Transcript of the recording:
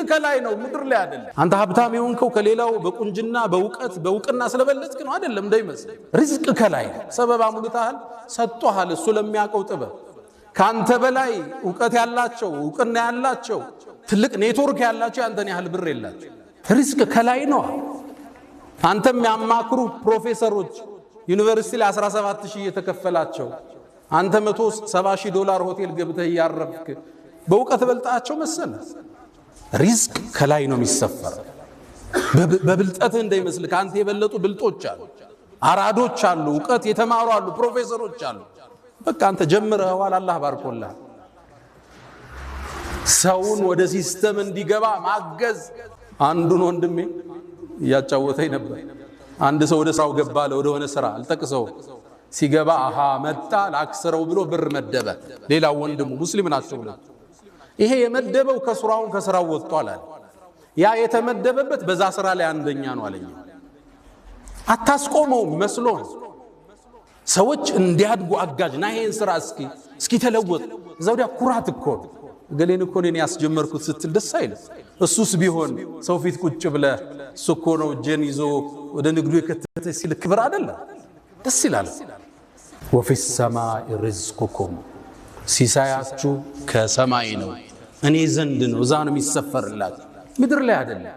ከላይ ነው፣ ምድር ላይ አይደለም። አንተ ሀብታም የሆንከው ከሌላው በቁንጅና፣ በእውቀት፣ በእውቅና ስለበለጥክ ነው አይደለም፣ እንዳይመስል። ሪዝቅ ከላይ ነው። ሰበብ አሙልተሃል፣ ሰጥቶሃል። እሱ ለሚያውቀው ጥበብ ከአንተ በላይ እውቀት ያላቸው፣ እውቅና ያላቸው፣ ትልቅ ኔትወርክ ያላቸው ያንተን ያህል ብር የላቸው። ሪዝቅ ከላይ ነው። አንተ የሚያማክሩ ፕሮፌሰሮች ዩኒቨርሲቲ ላይ 17 ሺህ እየተከፈላቸው፣ አንተ 170 ሺህ ዶላር ሆቴል ገብተህ እያረፍክ በእውቀት በልጣቸው መሰለ። ሪዝቅ ከላይ ነው የሚሰፈር። በብልጠትህ እንዳይመስል፣ ከአንተ የበለጡ ብልጦች አሉ፣ አራዶች አሉ፣ እውቀት የተማሩ አሉ፣ ፕሮፌሰሮች አሉ። በቃ አንተ ጀምረኸዋል፣ አላህ ባርኮልሃል። ሰውን ወደ system እንዲገባ ማገዝ። አንዱን ወንድሜ እያጫወተኝ ነበር። አንድ ሰው ወደ ስራው ገባ አለ፣ ወደ ሆነ ስራ አልጠቅሰውም። ሲገባ አሃ መጣ ላክስረው ብሎ ብር መደበ። ሌላው ወንድሙ፣ ሙስሊም ናቸው ሁለቱ። ይሄ የመደበው ከስራውን ከስራው ወጥቷል አለ። ያ የተመደበበት በዛ ስራ ላይ አንደኛ ነው አለኝ። አታስቆመውም መስሎ ነው። ሰዎች እንዲያድጉ አጋዥ ና፣ ይሄን ስራ እስኪ ተለወጥ። እዛ ወዲያ ኩራት እኮ ነው። እገሌን እኮ እኔን ያስጀመርኩት ስትል ደስ አይልም? እሱስ ቢሆን ሰው ፊት ቁጭ ብለህ እሱ እኮ ነው እጄን ይዞ ወደ ንግዱ የከተተ ሲል ክብር አይደለም? ደስ ይላል። وفي السماء رزقكم፣ ሲሳያችሁ ከሰማይ ነው፣ እኔ ዘንድ ነው። እዛ ነው የሚሰፈርላት፣ ምድር ላይ አይደለም።